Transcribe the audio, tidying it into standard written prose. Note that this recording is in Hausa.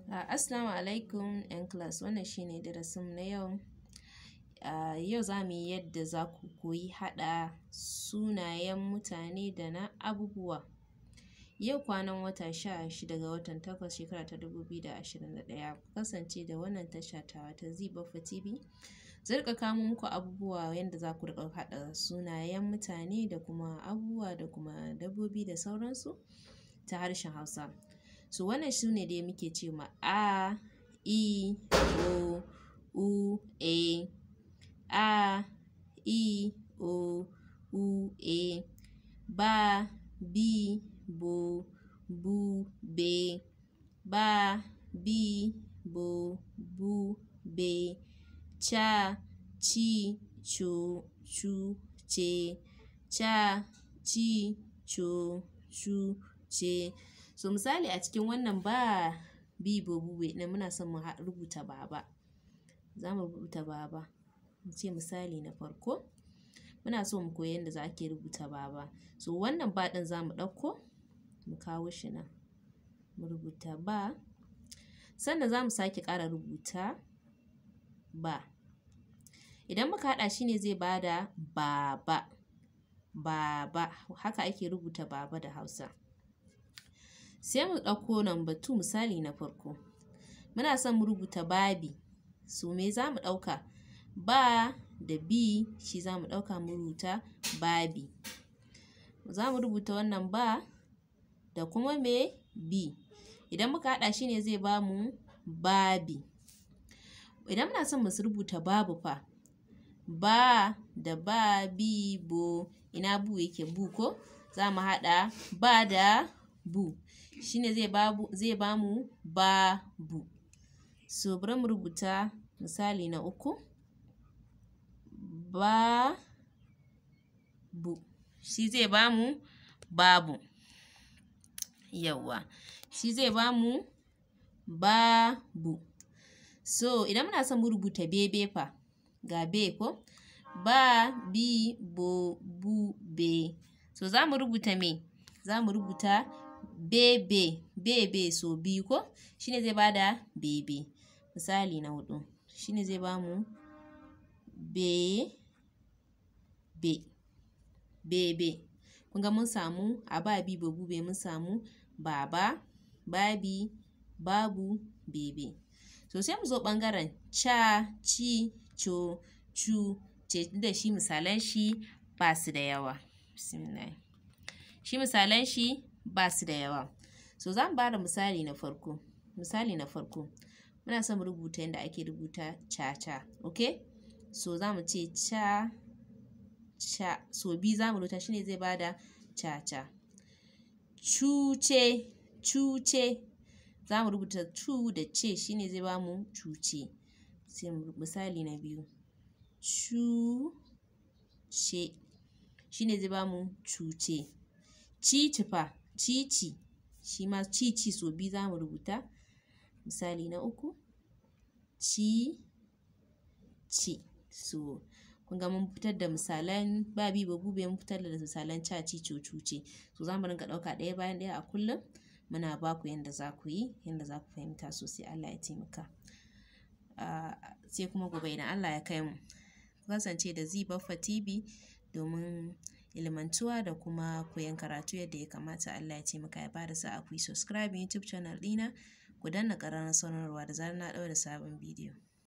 Assalamu alaikum 'yan class, wannan shine darasinmu na yau. Yau za mu yi yadda za ku koyi haɗa sunayen mutane da na abubuwa. Yau kwanan wata 16 ga watan 8 shekara ta 2021. Ku kasance da wannan tasha tawa ta Zee Baffa TV. Zan riƙa kawo muku abubuwa yanda za ku riƙa haɗa sunayen mutane da kuma abubuwa da kuma dabbobi da sauransu ta harshen Hausa. So wannan su ne dai muke ce ma A, I, O, U, A, A, I, O, U, A, Ba, Bi, Bo, Bu, Be, Ba, Bi, Bo, Bu, Be, Ca, Ci, Co, Cu, Ce, Ca, Ci, Co, Cu, Ce. So misali a cikin wannan ba, bi, bo, bu, be ɗin muna son mu rubuta baba. Za mu rubuta baba. Mu ce misali na farko. Muna so mu koyi yadda za ake rubuta baba. So wannan ba ɗin za mu ɗauko mu kawo shi nan. Mu rubuta ba. Sannan za mu sake ƙara rubuta ba. Idan muka haɗa shi ne zai ba da baba. Baba. Haka ake rubuta baba da Hausa. Sai mu ɗauko number 2, misali na farko. Muna son mu rubuta babi. So me za mu ɗauka? Ba da bi shi za mu ɗauka mu rubuta babi. Za mu rubuta wannan ba da kuma me bi. Idan muka haɗa shi ne zai ba mu babi. Idan muna son mu rubuta babu fa, ba da ba, bi, bo, ina bu yake, bu ko? Za mu haɗa ba da bu. Shi ne zai ba mu babu. So bari mu rubuta misali na uku. Ba, bu. Shi zai ba mu babu. Yawwa. Shi zai ba mu babu. So idan muna son mu rubuta bebe fa, ga be ko? Ba, bi, bo, bu, be. So za mu rubuta me? Za mu rubuta bebe, bebe so biyu ko? Shi ne zai ba da bebe. Misali na huɗu. Shi ne zai ba mu be, be, bebe. Kun ga mun samu a ba, bi, bo, bu, be, mun samu baba, babi, babu, bebe. So sai mu zo ɓangaren ca, ci, co, cu, ce, duk da shi misalan shi ba su da yawa. Bismillah. Shi misalan shi ba su da yawa. So za mu ba da misali na farko. Misali na farko. Muna son mu rubuta yadda ake rubuta ca-ca. Okay? So za mu ce ca, ca. So biyu za mu rubuta shi ne zai ba da ca-ca. Cuce, cuce. Za mu rubuta cu da ce shi ne zai ba mu cuce. Sai misali na biyu. Cu, ce. Shi ne zai ba mu cuce. Cici fa, cici. Shi ma cici so biyu za mu rubuta. Misali na uku. Ci, ci. So kun ga mun fitar da misalan ba, bi, bo, bu, be, mun fitar da misalan ca, ci, co, cu, ce. So za mu rinƙa ɗauka ɗaya bayan ɗaya a kullum. Muna ba ku yanda za ku yi, yanda za ku fahimta sosai. Allah ya taimaka. Sai kuma gobe idan Allah ya kai mu. Ku kasance da Zee Baffa TV domin ilmantuwa da kuma koyon karatu yadda ya kamata. Allah ya taimaka ya bada sa'a. Ku yi subscribe YouTube channel ɗina, ku danna ƙararrawar sanarwa da zarar na ɗaura sabon bidiyo.